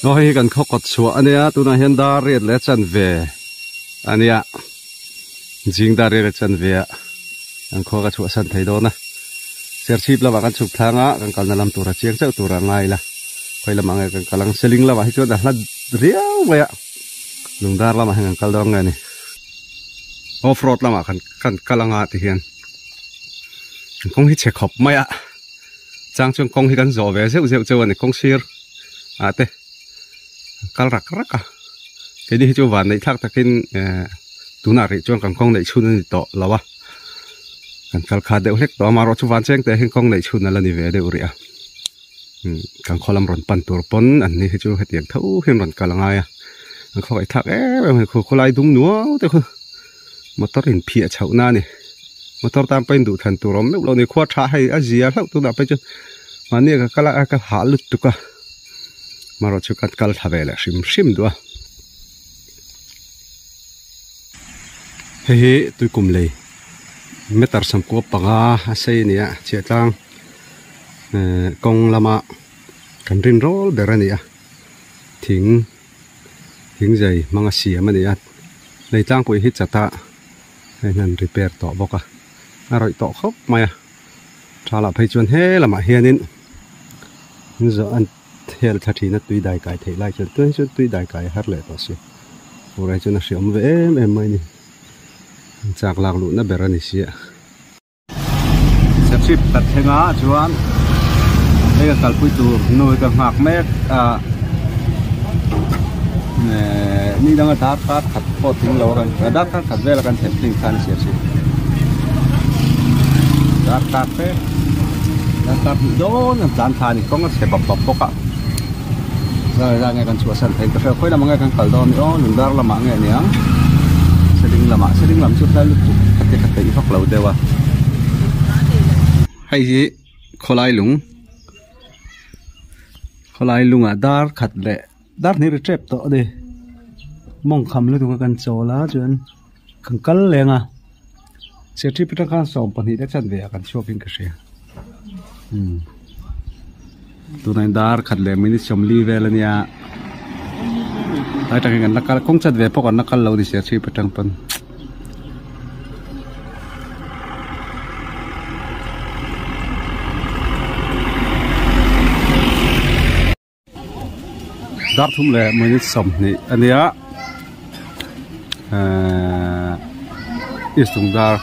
Aw hei hi kan khaw kawt chhuah a nia tunah hian dar riat leh chanve a nia zing dar riat leh chanve ah kan khua ka chhuahsan thei dawn a serchhip lamah kan chhuk thlang a kan kalna lam tur a chiang chauh tur a ngai ila khawi lamah nge kan kal ang seling lamah hi chuan a hla riau mai a lungdar lamah hian kan kal dawn nge a ni off road lamah kan kan kal anga tihian kawng hi chhe khawp mai a. Chang chuan kawng hi kan zawh ve zeuh zeuh cheu a ni kawng sir ah te kal rak rak a keini hi chu van neih thlak takin eh tunah rih chuan kan kawng neih chhun a ni tawh lo a kan kal kha deuh hlek tawh a amaherawh chu van cheng te hian kawng neih chhun a la ni ve deuh rih a umm kan khaw lam rawn pan tur pawn an ni hi chu hetiang tho hian rawn kal a ngai a an khawngaih thlak em em a ni khu khawlai dum nuau te khu. Motor in phiah chhoh na a ni motor tan pawhin duh thlan tur a awm meuh lo a ni khua tha hei a zia hlauh tunah phei chuan mahni ah ka kal a ka hah lut tuk a amaherawh chu ka kal thla ve leh hrim hrim duh a hei hi tuikum lei meter sawmkua panga a sei a ni a chhiahtlang ehh kawng lama kan rin rawl ber a ni a thing. Thingzai hmanga siam a ni a lei tlangpui hi chat a hei hian repair tawh bawk a a rawih tawh khawp mai a tha lah phei chuan he lamah hianin zawh an hel thla thin a tui dai kai theih lai chuan tunah hi chuan tui dai kai a har leh tawh si fur ai chuan a hreawm ve em em mai a ni chak lak luhna ber a ni sia. Serchhip kan thleng a chuan hei ka kalpui tur nu hi ka nghak mek a ehh ni danga dar kar khat pawh tling lo a kan dar kar khat vel a kan thlen tling khan serchhip dar kar te dar kar hnih dawn an tlan thla a ni kawng a chhe bap bap bawk a zai zai nge kan chhuahsan thei ka hria khawi lamah nge kan kal dawn ni aw lungdar lamah nge niang seling lamah seling lam chu hlai lutuk kha te kha peih vak lo deuh a hei hi khawlai lung khawlai lungah dar khat leh dar hnih ri tep tawh a ni mawng kham lutuk a kan chawl a chuan kan kal leng a serchhip atang khan 12 te chanve ah kan chhuak in ka hria umm tunah hian dar khat leh minute 40 vel ania tlai atang hian kan la kal kawng chanve pawh kan la kal lo a ni serchhip atang pawn. Dar thum leh minute 20 a nia ehh east chung dar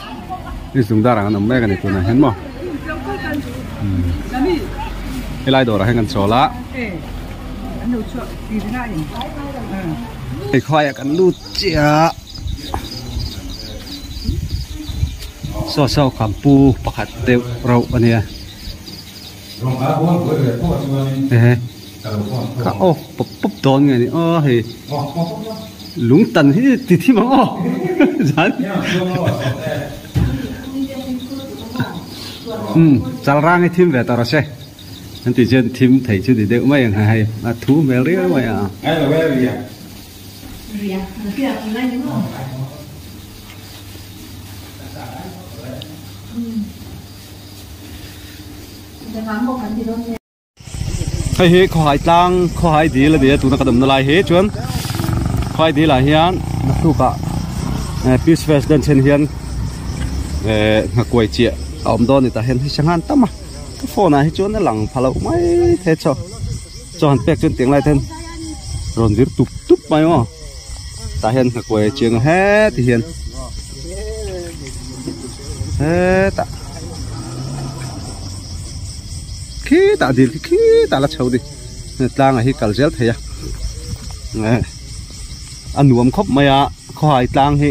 east chung dar ang an awm mek a ni tunah hian maw helai dawrah hian kan chawl a hei khuaiah kan lut chiah a saw saw khampu pakhat deuh rauh a nia. Ehe ka off pawp pawp dawn nge ni aw hei lung tan hi ti thim ang aw zan um chal rang hi thim ve tawh rawh se an tih chuan thim thei chu ni deuh mai ang hei a thu hmel riau mai a. Hei hi khawhai tlang khawhai dil a ni a tuna kan awmna lai hi chuan khawhai dil ah hian naktuk ah peace fest den then hian eh nghakuai chiah a awm dawn a ni tah hian hei sanghan tam a ka phone ah hi chuan a lang pha loh mai thei a chaw chaw han pek chuan tiang lai ten rawn vir tup tup mai maw tah hian nghakuai a chiang a heti hian. Hetah khitah dil khi khitah la chho ni tlangah hi kal zel thei a eh a nuam khawp mai a khawhai tlang hi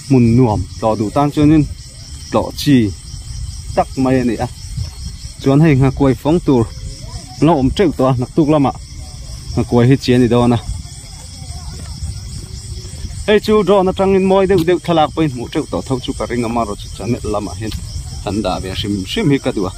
hmun nuam tlawh duh tan chuanin tlawh chi tak mai a ni a chuan hei nghakuai fawng tur an lo awm teuh tawh a naktuk lamah nghakuai hi chi a ni dawn a. Hei chu drone atangin mawi deuh deuh thlalak pawhin hmuh teuh tawh tho chu ka ring a marawh chu channel lamah hian an dah ve hrim hrim hi ka duh a.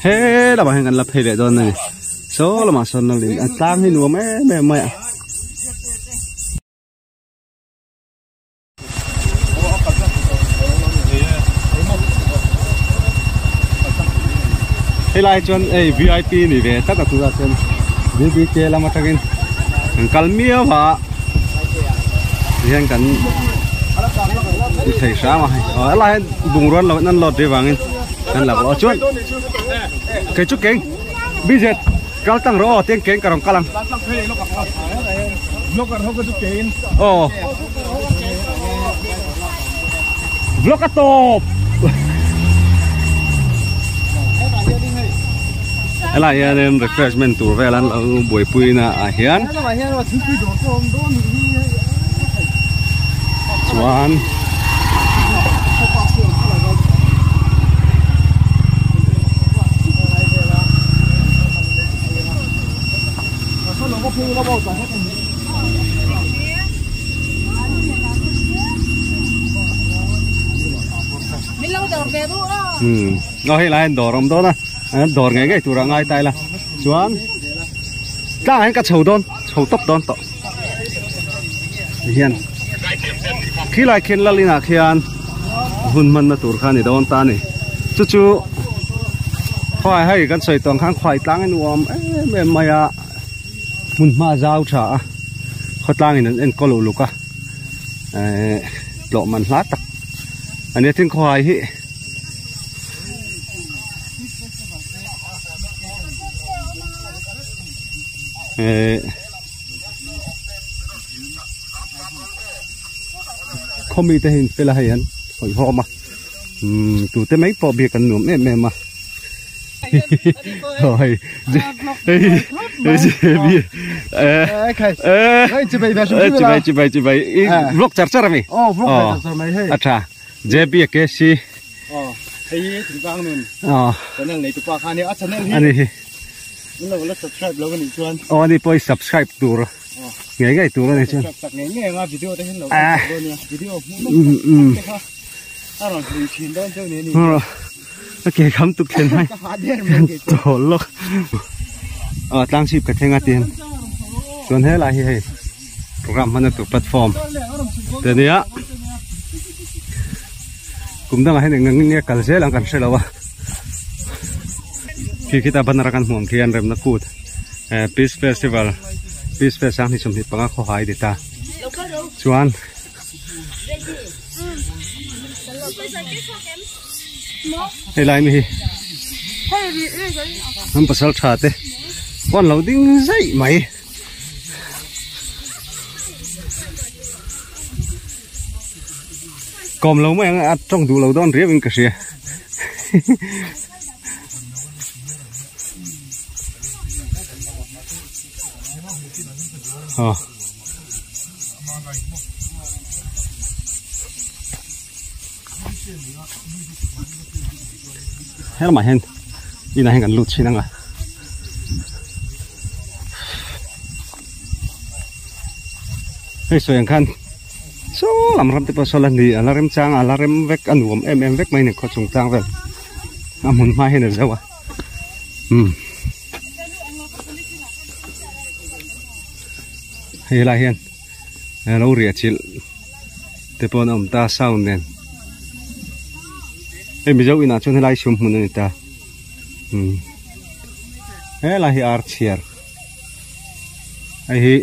He lamah hian kan la phei leh dawn a ni saw lamah sawn lo in a tlang hi nuam em em mai a. Helai chuan hei vip ni ve tak a tunah chuan bbk lam atangin kan kal miau a tihian kan ti thei hram a hei aw helai hian bungrua an lo an load ve vangin kan la bawk a chuan kei chu keng bz kal tang rawh aw tiang keng ka rawn kal ang aw vlog a tawp helai hianin refreshment tur vel an lo buaipui na ah hian chuan Hmm, no hei lai dawr awm dawn a dawr ngei ngei tur a ngai ta ila chuan tlang ah hian ka chho dawn chho tawp dawn tawh tihian khilai khian lal inah khian hun hmanna tur kha a ni dawn ta a ni chu chu khuai hei kan sawi tawh ang khan khuai tlang a nuam em em mai a hmun hma zau tha a khawtlang in an enkawl uluk a ehh tlawh man hla tak a nia tin khawhai hi ehh khawmi te hi an fel a hei an hawihhawm a umm tute mai pawh biak an nuam em em a hei chibai chibai chibai i vlog char char ami a tha JB a KC hei hi thingtlang nun channel nei tupa kha ania a channel hi ani hi in lo la subscribe lo anih chuan aw ani pawh i subscribe tur ngei ngei tur ani chuan subscribe tak ngei ngei anga video te hian lo en dawn nia video hmuh nawm tak te kha a rawn hlui thin dawn cheu ni ani a ke kham tuk thlen mai thawl lawk a tlang chhip ka thleng a tin chuan helai hi hei program hman na tur platform te nia kum dangah hian eng nge kal zel ang kan hre lo a khi khita banner a kan hmuh ang khian remna kut peace festival peace fest sang hnih 25 khawhai ti ta chuan. Hei lai mi hi an pasal tha te pawh an lo ding zaih mai kawm lo mai ang a tawng duh lo dawn riau in ka hria aw. Helamah hian inah hian kan lut thin ang a hei sawi ang khan saw lam ram te pawh saw la ni a la remchang a la rem vek a nuam em em vek mai a ni khaw chung tlang vel a hmun hma hian a zo a umm hei lai hian lo riah chilh te pawh an awm ta sound nen hei mizo inah chuan helai sum hmun a ni ta umm helai hi ar chhiar hei hi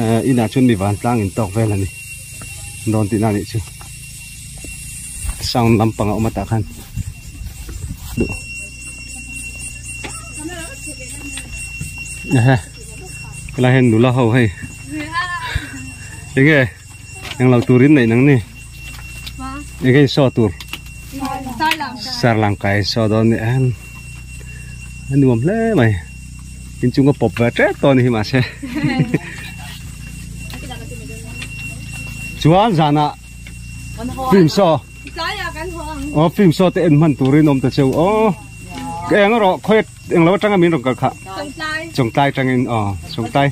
eh inah chuan mi vantlang in tawk vel a ni dawn tihna a nih chu sound lampang a awm a tah khan duh ehe helai hian nula ho hei enge. Englo turin neih nang ni enge in saw tur sarlangkai in saw dawn ni an a nuam hle mai inchung a pawp ve tep tawh a ni hi mahse chuan zanah film saw. Aw film saw te en hman turin awm ta cheu aw. Ka eng erawh khawi eng lo atanga min rawn kal kha. Chawngtlai atangin aw chawngtlai.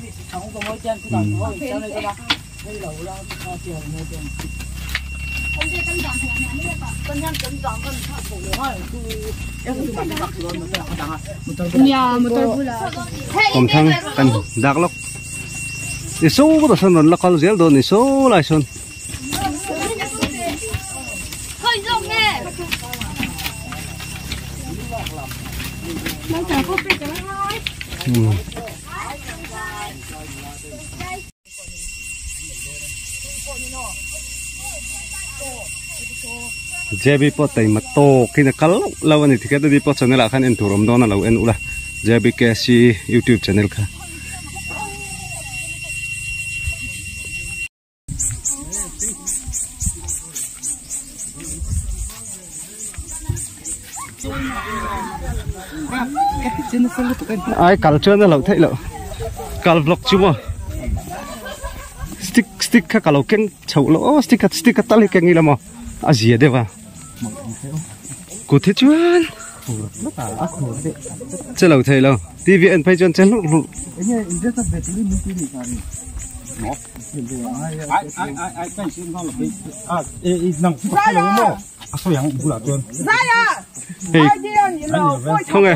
Kawmthlang kan dak lawk. I so ta sawn rawn la kal zel dawn ni so lai sawn. JB pawh taima tawkin a kal loh loh a ni tikhian ani pawh channel ah khan en tur awm dawn a lo en ula JBKC youtube channel kha. Ai kal chuan a loh theih loh kal vlog chu maw stick stick kha ka lo keng chhoh loh aw stick kha stick kha tal hi keng ila maw a zia deuh a kut hi chuan che lo thei lo tv en phei chuan che hlurh hlurh. Hei khawnge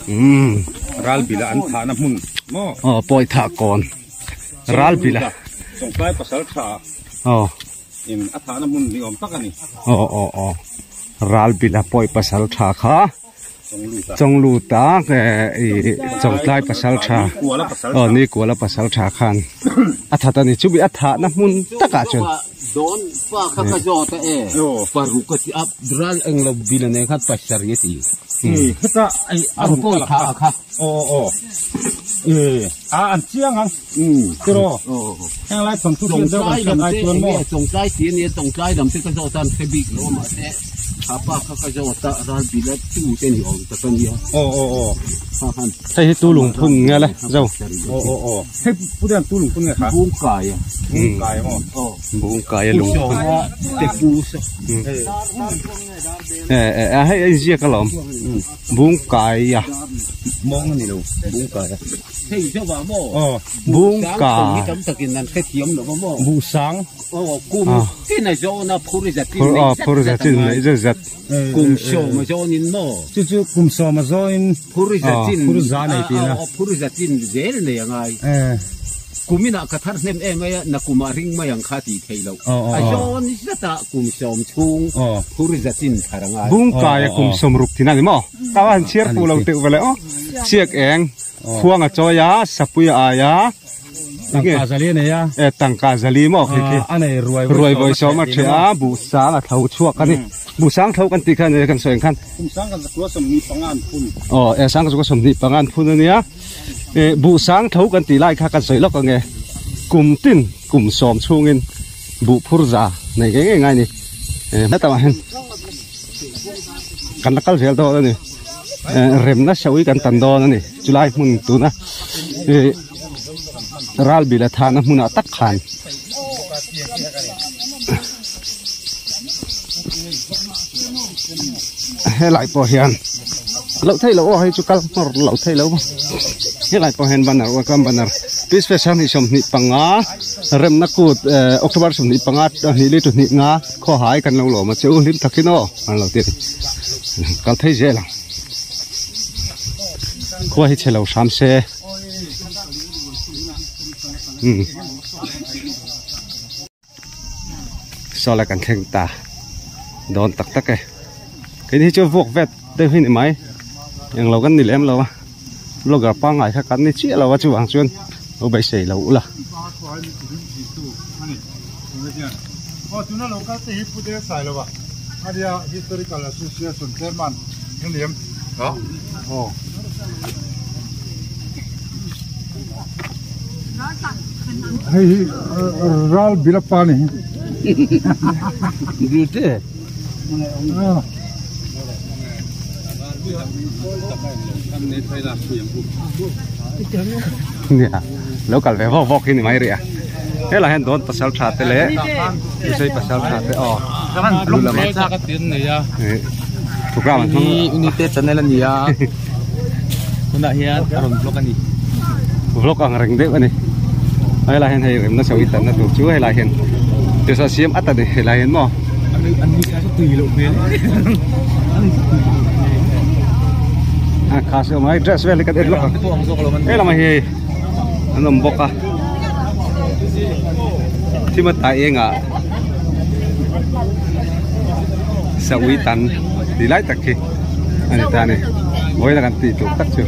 umm ral bila an thahna hmun maw aw pawi thah kawn ral bila chawngtlai pasal tha aw in a thahna hmun ni awm tak a ni aw aw aw ral bila pawi pasal tha kha Chawngluta ih Chawngtlai pasal tha aw Nikuala pasal tha khan a that a ni chumi a thahna hmun takah chuan Dawn pa kha ka zawt a e paruk a ti a ral englo bil a nei khan pasarih a ti heta ai a pawi tha a kha aw aw e a an chiang ang tiro heng lai thawnthu hian deuh kan hriat ai chuan maw Chawngtlai ti a nia Chawngtlai lam te ka zawt a an hre bik lo a mahse Kha pa kha ka zawt a ral bila tu te ni awm tak a nia. Aw aw aw. Kha khan. Hei hi tu lungphun nge le zo. Aw aw aw. Hei pu te an tu lungphun nge kha? Bungkai a. Bungkai maw? Aw. Bungkai a lungphun. Te pu saw. Eh eh hei a inziak alawm. Bungkai a. Mawng a ni lo bungkai a. Hei zo ah maw? Aw. Bungkai. Mi tam takin an hrethiam lo a maw? Buhsang. Aw kum tin a zawn a phur zatin nei zat phur zatin nei zat zat. Kum sawm a zawn in maw? Chu chu kum sawm a zawn in phur zatin phur za nei tin a. Aw phur zatin zel nei a ngai. Kum inah ka thar hnem em mai a, na kumah ring mai ang kha tih theih loh. A zawn zatah kum sawm chhung phur zatin thar a ngai. Bungkaia kum sawmruk tin a ni maw? Ka va han chhiar fuh lo teuh vele aw. Chiak eng khuang a chawi a, sapui a ai a. Tangka zali a nei a. E tangka zali maw khi khi. A nei ruai ruai vawi sawm a ṭheh a, buhsang a thlo chhuak a ni. Buhsang thlo kan tih khan kan sawi ang khan. Kum sang kan zakua sawmhnih panga an phun. Aw e sang kan zakua sawmhnih panga an phun a nia. E buhsang tho kan tih lai kha kan sawi lawk ang e. Kum tin kum sawm chhungin buh phur za nei ngei ngei ngai a ni. E hetah hian kan la kal zel dawn a ni. E remna sawi kan tan dawn a ni. Chulai hmun tuna e ral bila thahna hmunah tak khan. Helai pawh hian loh theih loh aw hei chu kal hmawr loh theih loh helai pawh hian banner welcome banner peace fest a 25 remna kut october 25 hnih li tu hnih nga khawhai kan lo lawm a che u hlim takin aw an lo ti a ni kal thei zel ang khua hi chhe lo hram se umm. Saw lai kan thleng ta dawn tak tak e keini hi chu vuak vet deuh hi ni mai englo kan ni lem lo a vlogger pangngai kha kan ni chiah lo a chuvang chuan lo beisei lo ula. Hei hi ral bila pa ni Dute. Nia lo kal ve vawk vawk hi ni mai rih a helai hian dawn pasal tha te leh Lusei pasal tha te aw lu lama program an hmang Unite channel a ni a tunah hian a rawn vlog a ni vlog ang reng deuh a ni helai hian hei remna sawi tanna tur chu helai hian tisa siam at a ni helai hian maw a kha se awm a hei dress vel hi kan en lawk ang he lamah hi hei an awm bawk a thim a tai engah saui tan tih lai tak khi a ni ta a ni vawiin a kan tih tur tak chu.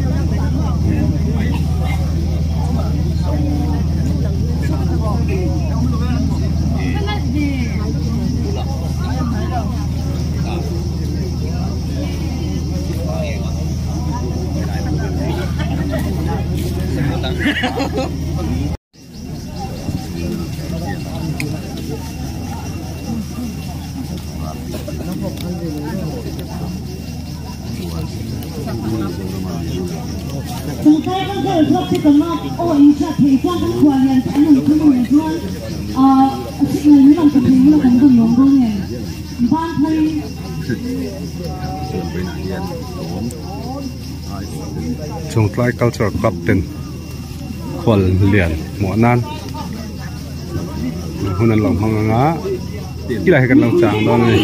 Chawngtlai Cultural Club ten khual lian hmuah nan hun an lo hmang ang a tilai hi kan lo chang dawn a ni.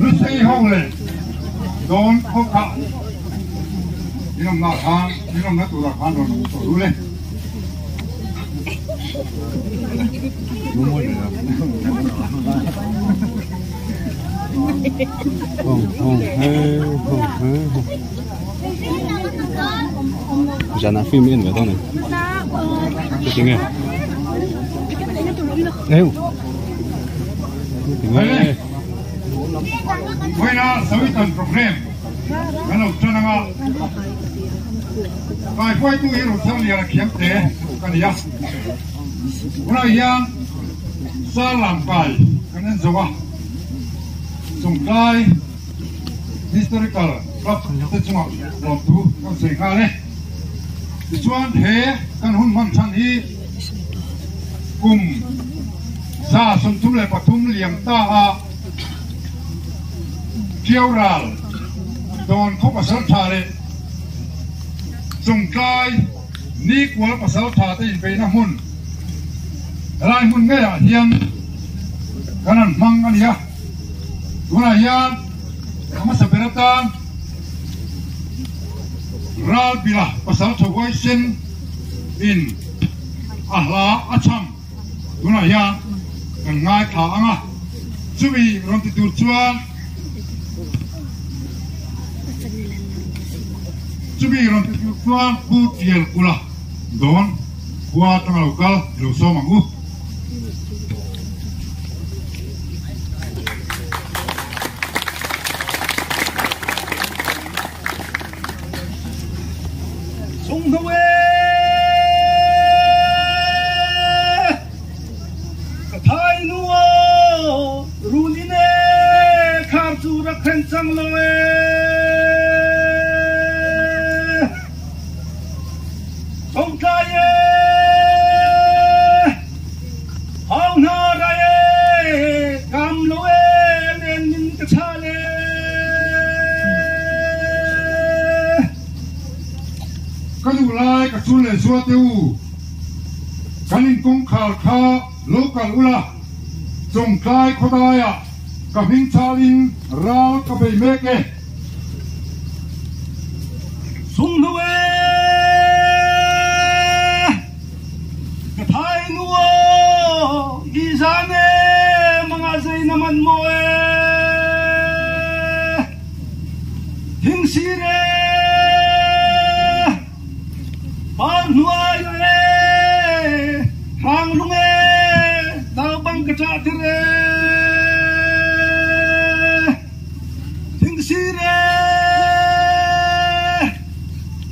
Lusei ho leh dawn khawkha in awmna khan in awmna turah khan rawn awm tawh ru le. Zana film en ve dawn a ni. Chu tinge? Eu. Chu tinge? Vawiina Sawitan program kan lo tan anga kaihruaitu hi Rothangliana Khiangte ka ni a. Tunah hian Sarlam kai kan en zo a, Chawngtlai Historical Club te chungah lawmthu kan sawi nghal e. Tichuan he kan hun hman chhan hi kum 133 liam ta a Ṭiaural dawn khaw pasal tha leh Chawngtlai Nikual pasal tha te inbeihna hmun helai hmun ngeiah hian kan han hmang a ni a. Tunah hian a hmasa ber atan Ralbila pasal tha huaisen in a hla a cham tunah hian kan ngaithla ang a, chumi rawn ti tur chuan. Chumi rawn ti tur chuan Pu Tial Kula dawn khua atanga lo kal i lo sawm ang u. Sung hnu e, ka thai nu aw, run in e, khar chu rak thleng cang lo e. Thongtlai e, hau hna rai e, kam lo e, len min ka chal e. Ka duh lai ka chul leh zual teh u, kan in kawngkhar kha lo kal ula, Chawngtlai khawdaiah ka hming chalin ral ka bei mek e. Sung hnu e, ka thai nu aw, i zan e, mangah zei na manh maw e. Thingsir e, par hnuai e, hranglung e, naubang ka ṭah tir e. Thingsir e,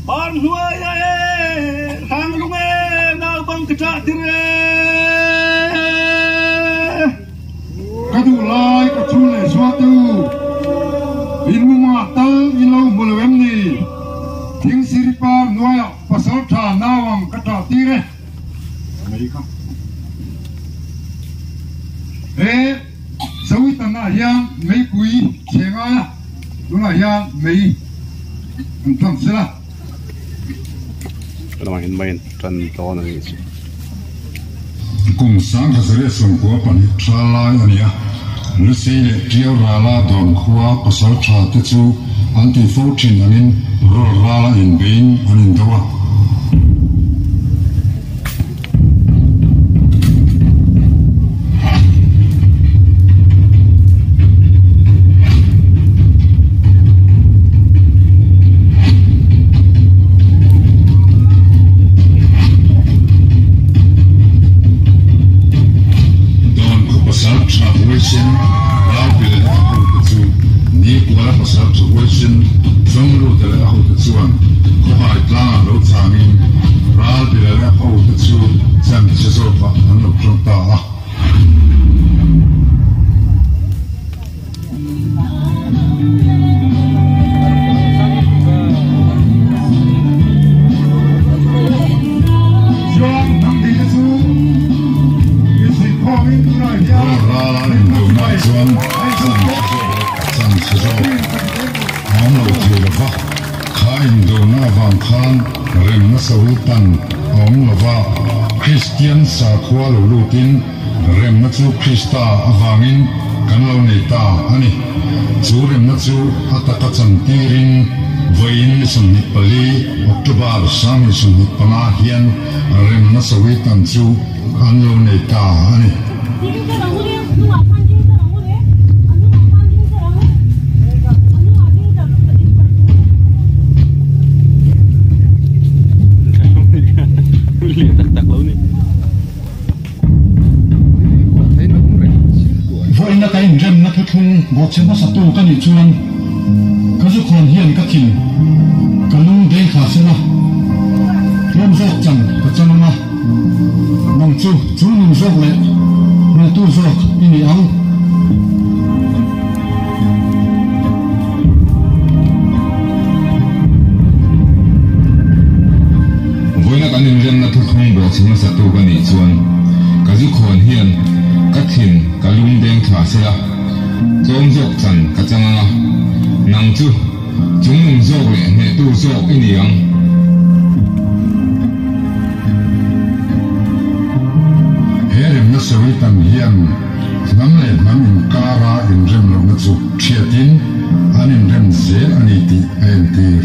par hnuai e, hranglung e, naubang ka ṭah tir e. Ka duh lai ka chhung leh zual teh u, in mumah tal in lo hmu lo em ni? Thingsiri par hnuaiah pasal tha nau ang ka tah tir e. Mai kha. He Zawitanah hian meipui chhe ngai a, tunah hian mei an tlang sela. Kum 1992 tha lai a ni a, Lusei leh Tiau rala dawn khua pasal tha te chu an tih fo thin angin rawl rala inbeiin an indo a. Dawn khaw pasal tha huaisen Ralbil leh a hote chu Nikuala pasal tha huaisen Zawngluta leh a hote chuan khawhai tlangah lo changin Ralbila leh a hote chu chanche zawkah an lo tang ta a. Rala indona chuan chan chhe zawk a awm lo thei lo va, kha indona avang khan remna sawi tan a awm lo va, Kristian sakhua lo lutin Remna chu Krista avangin kan lo nei ta a ni. Chu remna chu a taka chantirin vawiin ni 24 October 2025 hian remna sawitan chu an lo nei ta a ni. Vawiina ka inremna thuthlung bawhchhe hmasatu ka nih chuan ka zukhawn hian ka thin ka lung deng thla sela, tlawm zawk chan ka chang ang a, nang chu chu nun zawk leh hmeltu zawk i ni ang. Vawiina kan inremna thuthlung bawhchhe hmasatu ka nih chuan ka zu khawn hian ka thin ka lung deng thla sela, tlawm zawk chan ka chang ang a, nang chu chungnung zawk leh hnehtu zawk i ni ang. He remna sawi tam hian Hnam leh hnam inkara inrem lohna chu thiatin an inrem zel a ni tih a entir.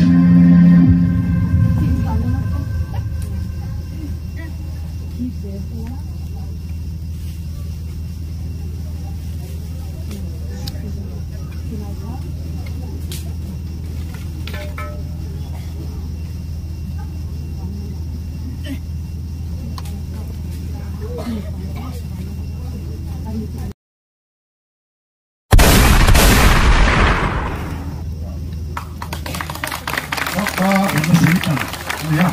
kha remna siam tan a ni a.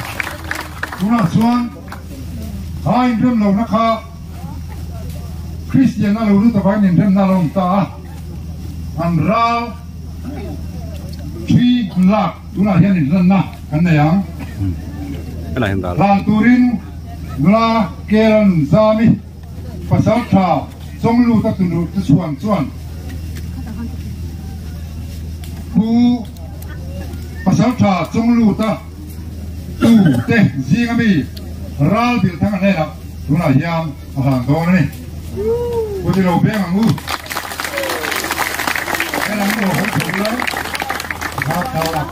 Tunah chuan kha inrem lohna kha Kristianna lo lut avangin inremna a lo awm ta a, an ral thi an lak tunah hian inhlanna kan nei ang. Hlan turin nula Keran Zami pasal tha Chawngluta tunu Tuchhuan chuan Pu pasal tha Chawngluta tu te zinga mi ral Bilthanga hnenah tunah hian a hlan dawn a ni. Kut i lo beng ang u. En ang u, hawi chho ila. Nghak ta la.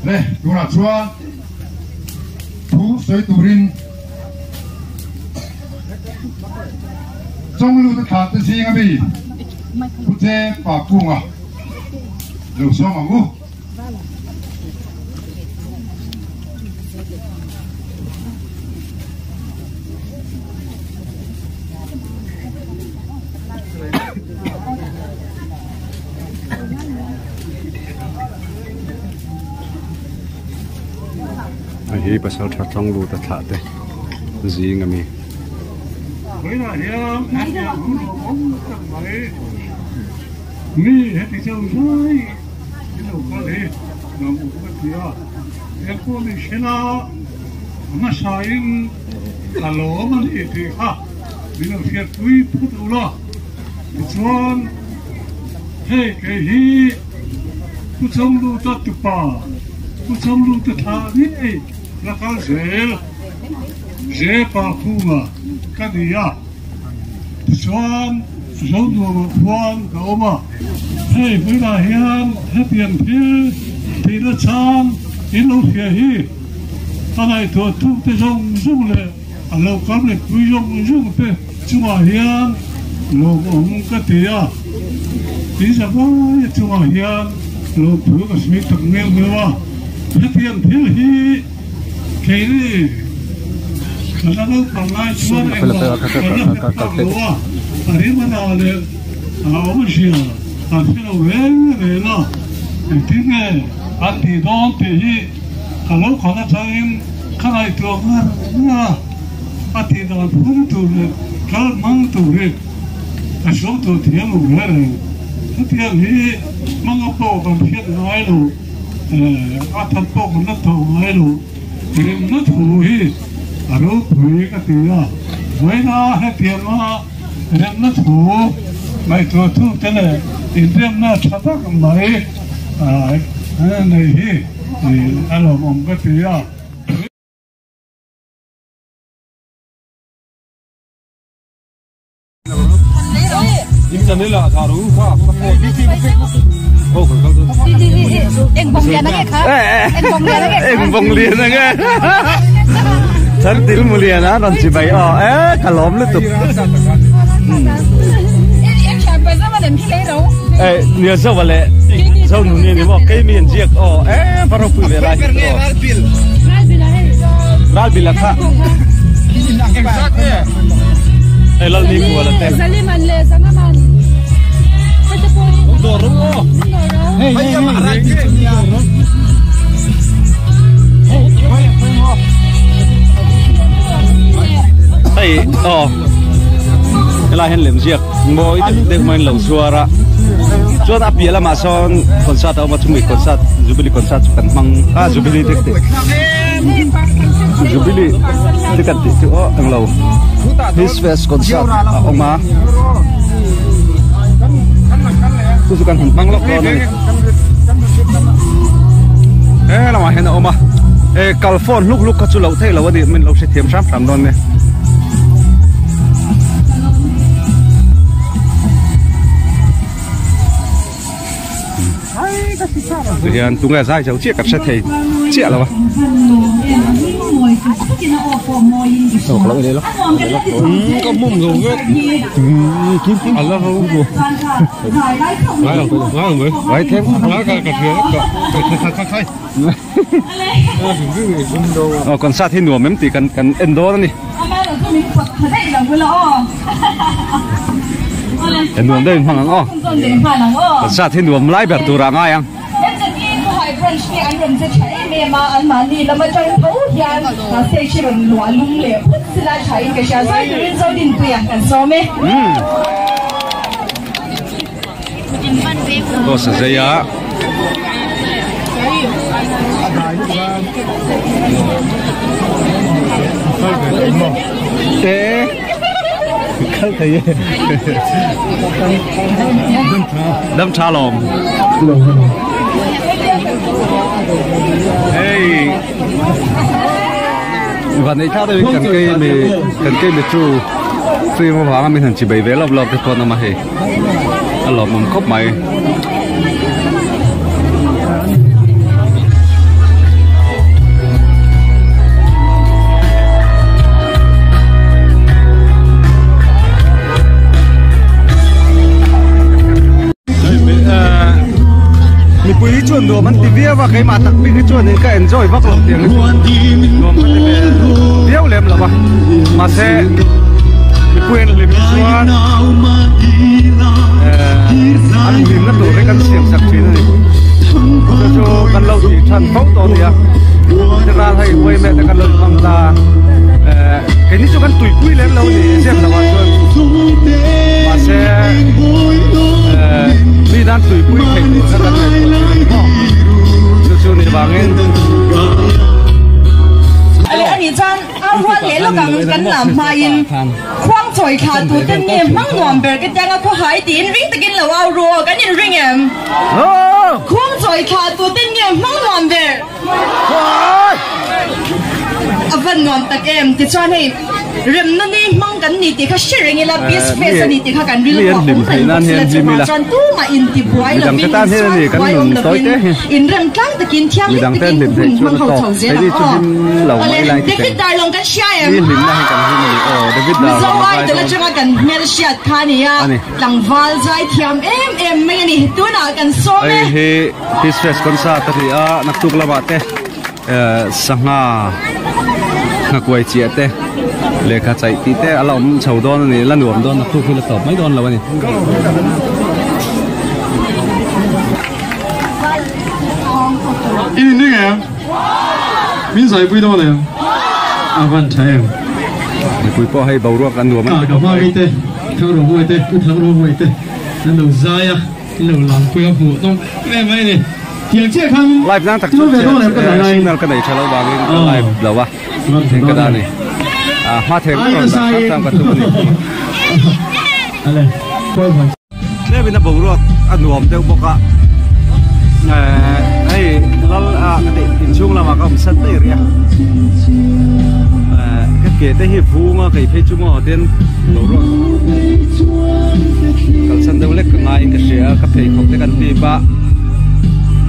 Le, tunah chuan thu sawi turin Chawngluta thla te zinga mi Pu Che Pa Kunga lo sawm ang u. Hei hi pasal tha tlawng lut a thlah te zing ami. Mi heti chauh zai i lo kal hi nuam u ka ti a, engpawh ni hrela hmasain ka lawm a ni tih kha min lo hriatpui phut u la. Tichuan hei kei hi Pu Chawngluta tupa, Pu Chawngluta thlah ngei la kal zel Zepa Khunga ka ni a. Tichuan Zonuamah khuan ka awm a, hei hmunah hian hetiang thil tihna chang in lo hria hi a ngaihtuah tuk te zawng zawng leh a lo kam leh pui zawng zawng te chungah hian lawmawm ka ti a, tin zavai chungah hian lawmthu ka sawi tak neuh neuh a, hetiang thil hi Keini ka la naupang lai chuan engmah kan la hre phak lo a, a rimana leh a awmzia kan hre lo reng reng a, engtin nge an tih dawn tih hi ka lo kal atangin ka ngaihtuah ngar ngar a, a tih dan phung tur leh kal hmang tur hi ka hriau tur thiam lo reng reng. Hetiang hi hmanga pawh kan hriat ngai lo. A that pawh kan la tawh ngai lo. Rinna thu hi a ropui ka ti a, vawiina hetianga rinna thu ngaihtuah tute leh inremna tha tak mai nei hi a lawmawm ka ti a. Eng bawng lian ang e Chan til mu lian a rawn chi mai aw e ka lawm lutuk e nia zo le zo nu ni ni mo kei mi an ziak aw e va ropui ve lai hi aw ral bil a kha Hei lal ni kual a te. Zaliman le Zangaman. Hei hei hei aw helai hian lem ziak mawi deuh deuh maiin lo zuar a chuan a piah lamah sawn concert a awm a chumi concert jubilee concert chu kan hmang a jubilee te Jubilee te kan tih chu aw englo His Fest concert a awm a chu chu kan han hmang lawk dawn a ni he lamah hian a awm a e kal phone hluk hluk kha chu loh theih loh a ni min lo hrethiam hram hram dawn nia. Tihian tunge zai zo chiah ka hre thei chiah lo a. Ka mum zo vek. A la ro ro. Ngai ang ngai ang mai. Ngai them. Ngai ka ka thria ka ka ka ka. Aw concert hi nuam em tih kan kan en dawn a ni. Nuam deuhin hmang ang aw. Concert hi nuam lai ber tur ah ngai ang. Boss a zei a. Te kal thei e. Dam tha lawm. Hei. Van nei thak deuhin kan kei mi kan kei mi chu film avanga min han chi bei ve lawp lawp te pawh an awm a hei. A lawmawm khawp mai. Mipui hi chuan nuam an ti viau a keimah tak bik hi chuan ka enjoy vak lo tiang hi nuam ka ti ve viau lem lo a mahse mipui an hlim hi chuan an hlimna tur hi kan siam sak thin a ni chu chu kan lo tih than fo tawh a nia tiral hei uaimeh te kan lo inhmang ta keini chu kan tuipui lem lo a ni zep lo ah chuan mahse mi dan tuipui theih tur kha kan ngaihtuah thin a ni maw chu chu ni vangin. A rual leh lawk ang kan lam hmain khuang chawi thla tuten nge hmang nuam ber ka tianga khaw hai tiin ring takin lo au ru aw kan inring em? Khuang chawi thla tuten nge hmang nuam ber? A van nuam tak em? Tichuan hei remna ni hmang kan ni tih kha hre reng ila peace fest a ni tih kha kan rilru a awm reng bawk sila chuvang chuan tumah intibuai lovin insual buai awm lovin inrem tlang takin thianghlim takin hun hmang ho chho zel ang aw. Awle David Darlong kan hria em? Mizo Idol atanga kan hmelhriat kha a ni a, tlangval zai thiam em em mai a ni. Tunah kan sawm e. Hei hi Peace Fest concert a ni a, naktuk lamah te sangha nghakuai chiah te lehkha chaih tih te a la awm chho dawn a ni, la nuam dawn naktuk hi la tawp mai dawn lo a ni. In inring em? Min zaipui dawn em? A van tha em? Mipui pawh hei boruak an nuam a ni. Ka hmangei te, Thangrawmuai te, U Thangrawmuai te an lo zai a, an lo langpui a hmuh nawm em em mai a ni. Tiang chiah khan Live nang tak chu signal ka nei tha lo vangin ka live lo a, eng ka dah a ni. Hma theng ka rawn dah hram hram ka tum a ni. Tlem in a boruak a nuam deuh bawk a hei lal a ka tih inchhung lamah ka awm sat daih rih a ka ke te hi vung a kei phei chu maw tin boruak kalsan deuh lek ka ngaiin ka hria a ka pheikhawk te kan hlip a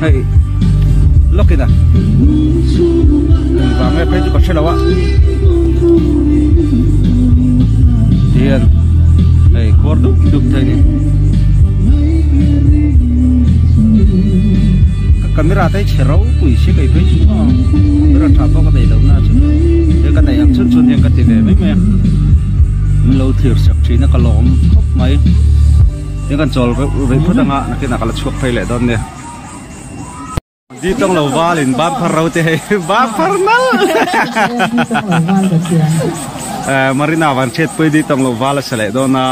hei lawk in a engvang nge phei chu ka hre lo a tihian hei khuar dup dup thei ni ka camera te hi chhe ropui si kei phei chu maw camera tha pawh ka nei lo na chu he ka nei ang chhun chhun hian ka ti ve mai mai a min lo thlir sak thin a ka lawm khawp mai tin kan chawl rei phawt anga nakinah ka la chhuak phei leh dawn nia. Di tawng lo val in ban phar ro te hei ban phar nal Marina van chet pui di tawng lo val a sa leh dawn a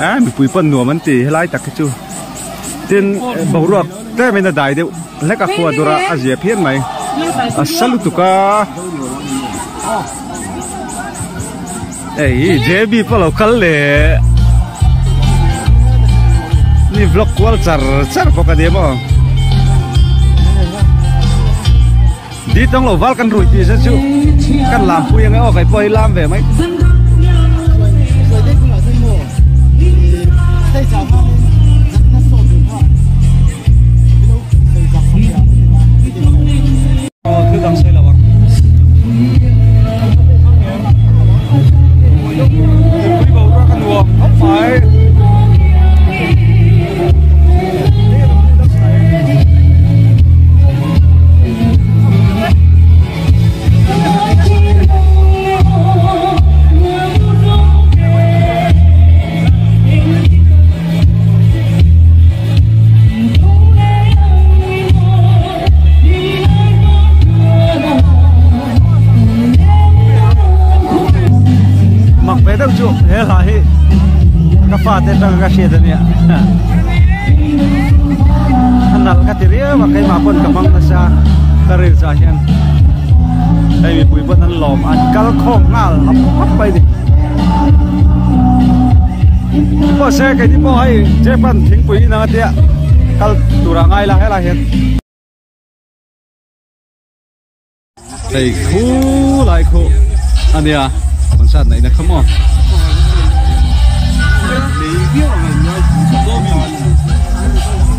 a mipui pawn nuam an ti helai tak hi chu tin boruak tlem in a dai deuh hlek a khua dur a a zia phian mai a sa lutuk a Ei JB pawh lo kal leh ni vlog kual char char bawk a ni maw di tawng lo val kan rui tih se chu kan lam pui ang e aw kei pawh hi lam ve mai. Thil dang sawi lo ang. Mipui boruak a nuam khawp mai. chu he hla hi ka fate atanga ka hriat ania a nalh ka ti riau a keimah pawn ka hmang nasa ka ril chah hian hei mipui pawn an lawm an kal khawm nghal hap hap mai ni pawh se keini pawh hei Japan thingpui inang atia kal tur ah ngai la helai hian. Hei khu lai khu ania concert neihna kha maw.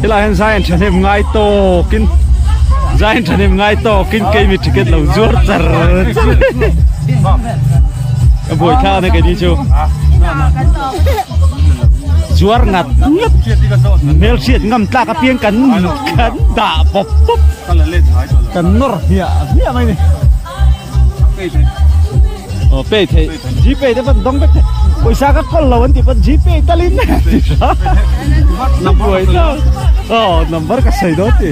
Helai hian zai an thahnem ngai tawkin zai an thahnem ngai tawkin keimi ticket lo zuar char char a buai thla na keini chu zuar ngat ngat hmelhriat ngam tlak apiang kan kan dah pawp pawp. Kan nawr hmiah hmiah mai ni. Aw pay thei Gpay te pawn dawng vek thei. Pawisa ka kawl lo an tih pawn Gpay talin ti tha. Number aw number ka sawi dawn ti.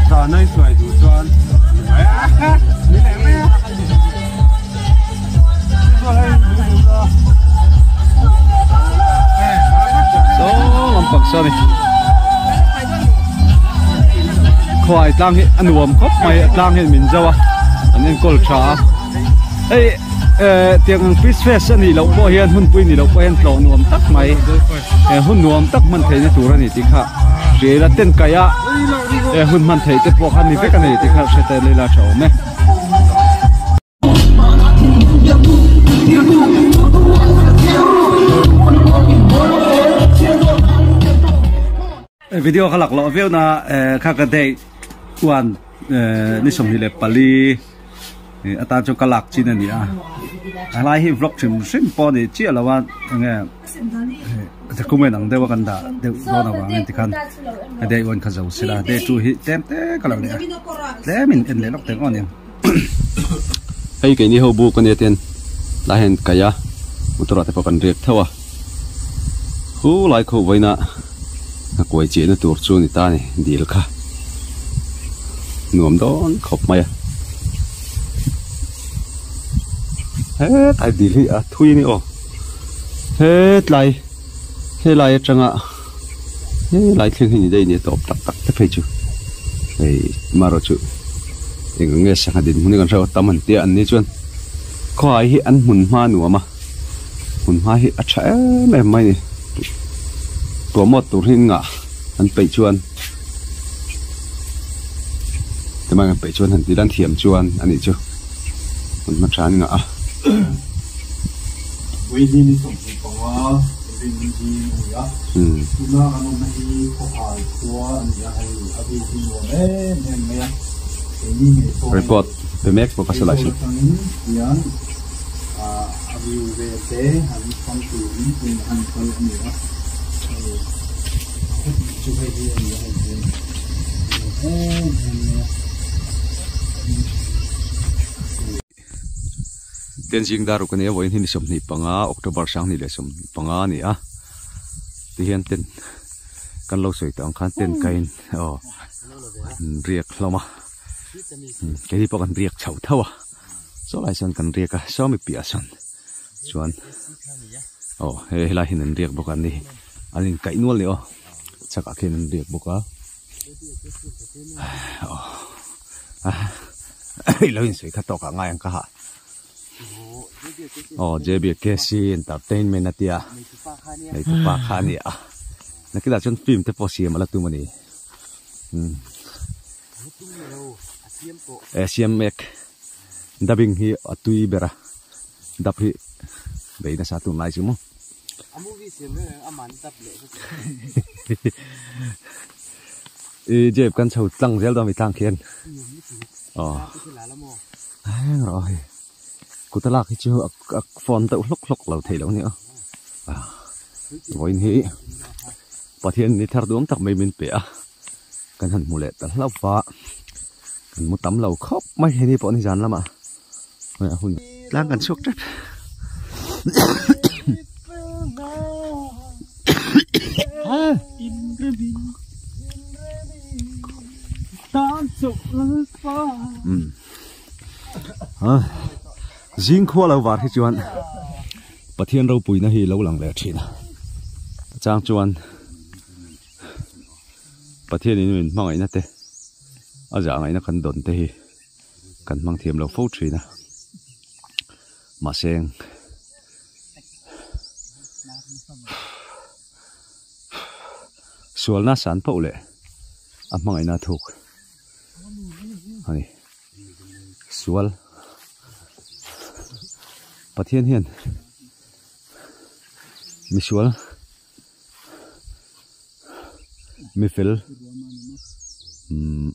Zana i hruai duh chuan Saw lampang saw ni khuai tlang hi a nuam khawp mai a tlang hian min zo a an enkawl tha a hei eh tiang ang fish fest a nih loh pawh hian hunpui nih loh pawh hian tlawh nuam tak mai eh hun nuam tak hman theihna tur a ni tih kha hriat a ten kaih a eh hun hman theih te pawh kha a ni vek a ni tih kha hre tel ila tha awm e. Video kha lak loh viau na kha ka dei chuan ni 24 atan chuan ka lak chin a ni a a lai hi vlog hrim hrim pawh a ni chiah lo a enge document ang deuh a kan dah deuh dawn avangin tikhan a dei uan kha zo sila dei chu hi tlem te ka lo ni a tlemin en leh lawk teng aw aniang. Hei keini ho buk ania ten tlai hian kaih a motor ah te pawh kan riak theuh a khu lai kho vawiin a a kuai chiahna tur chu a ni ta a ni dil kha nuam dawn khawp mai a hetlai dil hi a thui a ni aw hetlai helai atanga helai thleng hi ni daih a ni a tawp tak tak te phei chu hei marawh chu eng ang nge sangha dinhmun hi kan hre tam an tia an ni chuan khawhai hi an hmun hma nuam a hmun hma hi a tha em em mai a ni promote tur hi an ngah an peih chuan timai an peih chuan han tih lan thiam chuan a nih chu hmun hma tha an ngah a. Report pe mek bawk a silai chu. Tenzing Daruk a nia vawiin hi ni 25 October 2025 a ni a tihian ten kan lo sawi tawh ang khan ten kain aw an riak hlawm a keini pawh kan riak chho tho a saw lai sawn kan riak a sawmi piah sawn chuan aw he helai hian an riak bawk a ni an inkaih nual a ni aw chhakah khian an riak bawk a. Hei lo insawi kha tawkah ngai ang ka hah. Aw JBKC Entertainment a tia neitupa kha a ni a. Nakinah chuan film te pawh siam a la tum a ni. E siam mek dubbing hi a tui ber a dub hi bei nasa tunlai chu maw. A movie siam reng reng aman dap leh vek. I jep kan chho tlang zel dawn mi tlang khian. Aw. Heng rawh hei. Kuta lak hi chu a phone deuh hlawk hlawk lo theih loh a ni a. Vawiin hi Pathian ni thar duam tak mai min pe a. Kan han hmu leh ta hlauh va. Kan mu tam lo khawp mai hei ni pawh ni zan lamah. A hun tlang kan chhuak tep. Zing khua lo var hi chuan Pathian ropuina hi lo lang leh thin a. Chang chuan Pathian in min hmangaihna te a zah ngaihna kan dawn te hi kan hmang thiam lo fo thin a. Mahse sualna san poh leh a hmangaihna thuk a ni. Sual Pathian hian misual mifel umm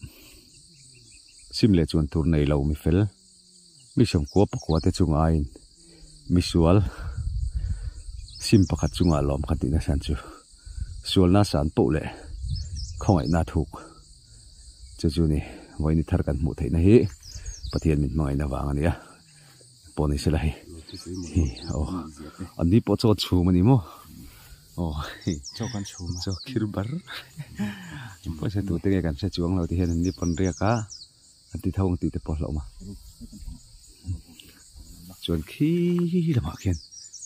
sim leh chuan tur nei lo mifel mi sawmkua pakua te chunga aiin misual sim pakhat chungah lawm kha tih nasa chu sualna san poh leh khawngaihna thuk. Chu chu ni vawiin thar kan hmuh theihna hi Pathian min hmangaihna vang a nia pawh ni sela hei hi aw an ni pawh chaw chhum a ni maw aw hei chaw kan chhum a chaw khir bar pawisa tu te nge kan hre chuang lo ti hian an ni pawn riak a an ti tho ang tih te pawh a hlauhawm a chuan khi lamah khian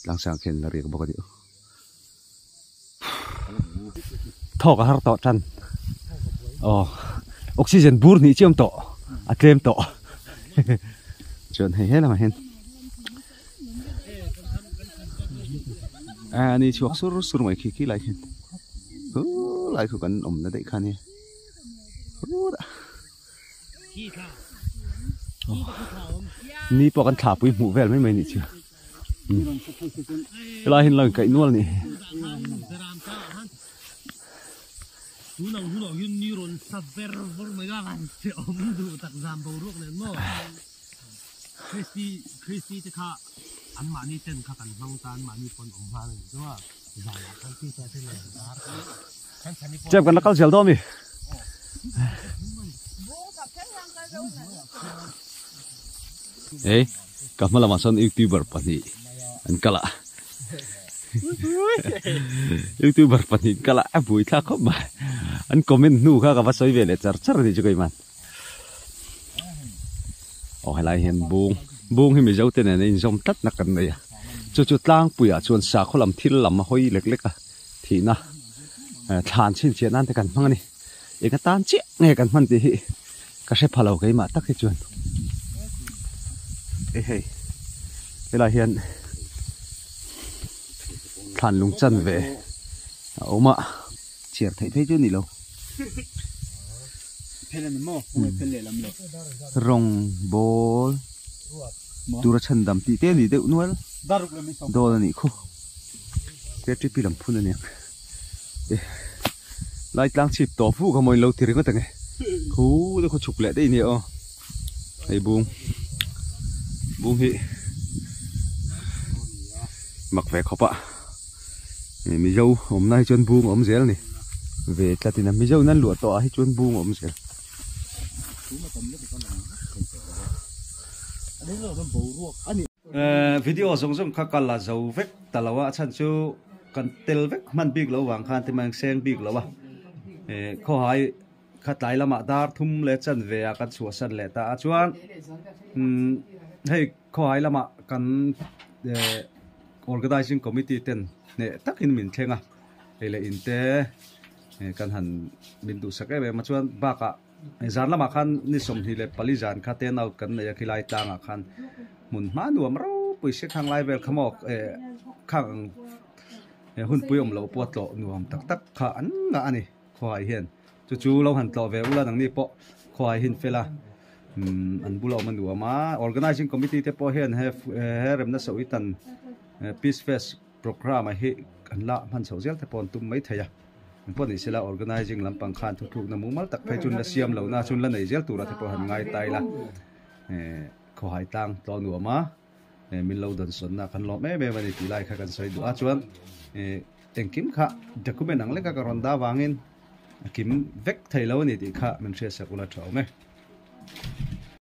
tlang sang khian la riak bawk a ni aw. Thawk a har tawh tan aw oxygen bur hnih chiam tawh a tlem tawh chuan hei he lamah hian a ni chhuak sur sur mai khi khi lai khian hu lai khu kan awmna daih kha nia ni pawh kan thlapui hmuh vel mai mai nih chu. Helai hian lo inkaih nual a ni. Chep kan la kal zel dawn a mi. Ei ka hma lamah sawn youtuber pahnih an kal a youtuber pahnih an kal a a buai thlak khawp mai an comment hnu kha ka va sawi ve leh char char a nih chu keimah aw helai hian bung bung hi mizo te nen a inzawm tlat na kan nei a chu chu tlangpuiah chuan sakhaw lam thil lam a hawi lek lek a thihna thlan chhinchhiah nan te kan hmang a ni. Eng atan chiah nge kan hman tih hi ka hre pha lo keimah tak hi chuan e hei helai hian thlan lung chan ve a awm a chhiar theih phei chu a ni lo rawng bawl tura chhandam tih te a ni deuh nual dawn a nih khu K T P lam phun a niang. Lai tlang chhip tawh fu kha maw in lo ti ringawt ang e khu te khaw chhuk leh daih nia aw hei bung bung hi mak ve khawp a mizo awmna hi chuan bung a awm zel a ni ve tlat in a mizo in an luah tawh ah hi chuan bung a awm zel. Video zawng zawng kha ka la zo vek ta lo a, a chhan chu kan tel vek hman bik lo vang khan tima eng seng bik lo a, khawhai kha tlai lamah dar thum leh chanve ah kan chhuahsan leh ta a chuan hei khawhai lamah kan organizing committee ten hneh takin min thleng a, hei leh in te kan han min duhsak em em a chuan bakah. Zan lamah khan ni 24 zan kha ten out kan nei a khilai tlangah khan hmun hma nuam ropui se khang lai vel kha maw eh khang hunpui awm loh pawh a tlawh nuam tak tak kha an ngah a ni khawhai hian chu chu lo han tlawh ve ula nangni pawh khawhai hin fel a an bula awm a nuam a organizing committee te pawh hian he remna sawitan peace fest Programme hi kan la hman chhoh zel te pawh an tum mai thei a, engpawh ni sela organising lampang khan thuthlukna mumal tak phei chuan la siam lohna chuan la nei zel tura te pawh han ngai ta ila khawhai tlang tlaw nuam a min lo dawnsawnna kan lawm em em a ni tih lai kha kan sawi duh a chuan engkim kha document ang leka ka rawn dah vangin a kim vek thei lo a ni tih kha min hriatsak ula tha awm e.